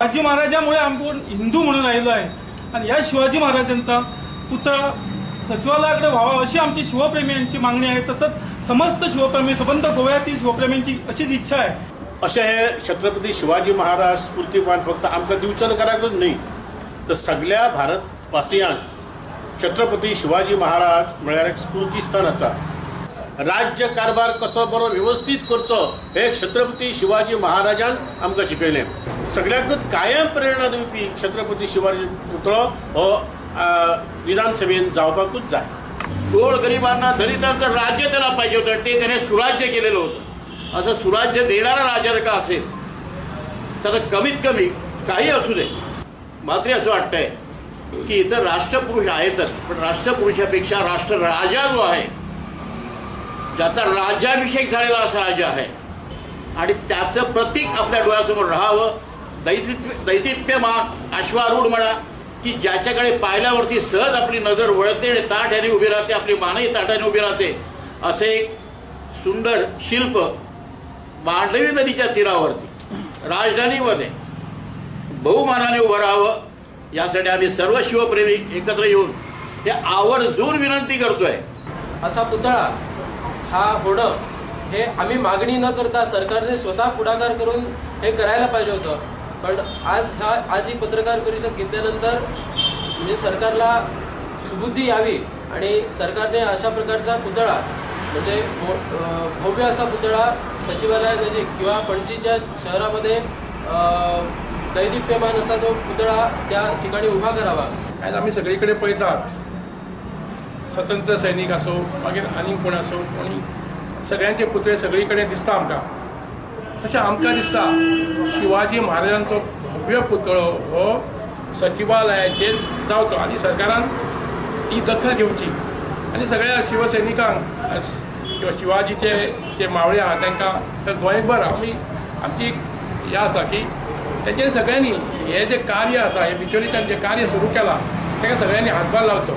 शिवाजी महाराजांमुळे आपण हिंदू म्हणून राहिलो आहे आणि या शिवाजी महाराजांचा पुतळा सचिवालयाकडे व्हावा अशी आमची शिवप्रेमींची मागणी आहे। तसंच समस्त शिवप्रेमी, सबंध गोव्यातील शिवप्रेमींची अशीच इच्छा आहे। अशें हे छत्रपती शिवाजी महाराज स्फूर्तिमान फक्त आमकां दिवचलकारांकूच न्हय तर सगळ्या भारतवासियांक छत्रपती शिवाजी महाराज म्हळ्यार एक स्फूर्तीस्थान आसा। राज्य कारभार कसो बरो वेवस्थीत करचो हे छत्रपती शिवाजी महाराजान आमकां शिकयलें। सगळ्यांकूच कायम प्रेरणा दिवपी छत्रपती शिवाजी पुतळो हो विधानसभेन जावपाकूच जाय। गोरगरिबांना, दलितांचं राज्य त्याला पाहिजे होतं, ते त्याने सुराज्य केलेलं होतं। असं सुराज्य देणारा राजा जर का असेल तर कमीत कमी काही असू दे, मात्र असं वाटतंय की इथं राष्ट्रपुरुष आहेतच, पण राष्ट्रपुरुषापेक्षा राष्ट्रराजा जो आहे, ज्याचा राज्याभिषेक झालेला असा राजा आहे आणि त्याचं प्रतीक आपल्या डोळ्यासमोर राहावं। दैदिप्यमान अश्वारूढ म्हणा की ज्याच्याकडे पाहिल्यावरती सहज आपली नजर वळते आणि ताठ्याने उभी राहते, आपली मानही ताठ्याने उभी राहते, असे एक सुंदर शिल्प मांडवी नदीच्या तीरावरती राजधानीमध्ये बहुमानाने उभं राहावं यासाठी आम्ही सर्व शिवप्रेमी एकत्र येऊन हे आवर्जून विनंती करतोय। असा पुतळा हा होणं हे आम्ही मागणी न करता सरकारने स्वतः पुढाकार करून हे करायला पाहिजे होतं, पण आज ही पत्रकार परिषद घेतल्यानंतर म्हणजे सरकारला सुबुद्धी यावी आणि सरकारने अशा प्रकारचा पुतळा म्हणजे भव्य असा पुतळा सचिवालयानजीक किंवा पणजीच्या शहरामध्ये दैदिप्यमान असा तो पुतळा त्या ठिकाणी उभा करावा। आयज आमी सगळीकडे पळयतात, स्वतंत्र सैनिक आसूं मागीर आनीक कोण आसूं, कोणी सगळ्यांचे पुतळे सगळी कडेन दिसता आमकां। तशें आमकां दिसता शिवाजी महाराजांचो भव्य पुतळो हो सचिवालयाचेर जावचो आनी सरकारान ही दखल घेवची आनी सगळ्या शिवसैनिकांक किंवा शिवाजीचे जे मावळे आहा तांकां गोंयभर आमी आमची एक हें आसा की तेचेर सगळ्यांनी हें जें कार्य आसा, हें बिचोलीच्यान जें कार्य सुरू केलां ताका सगळ्यांनी हातभार लावचो।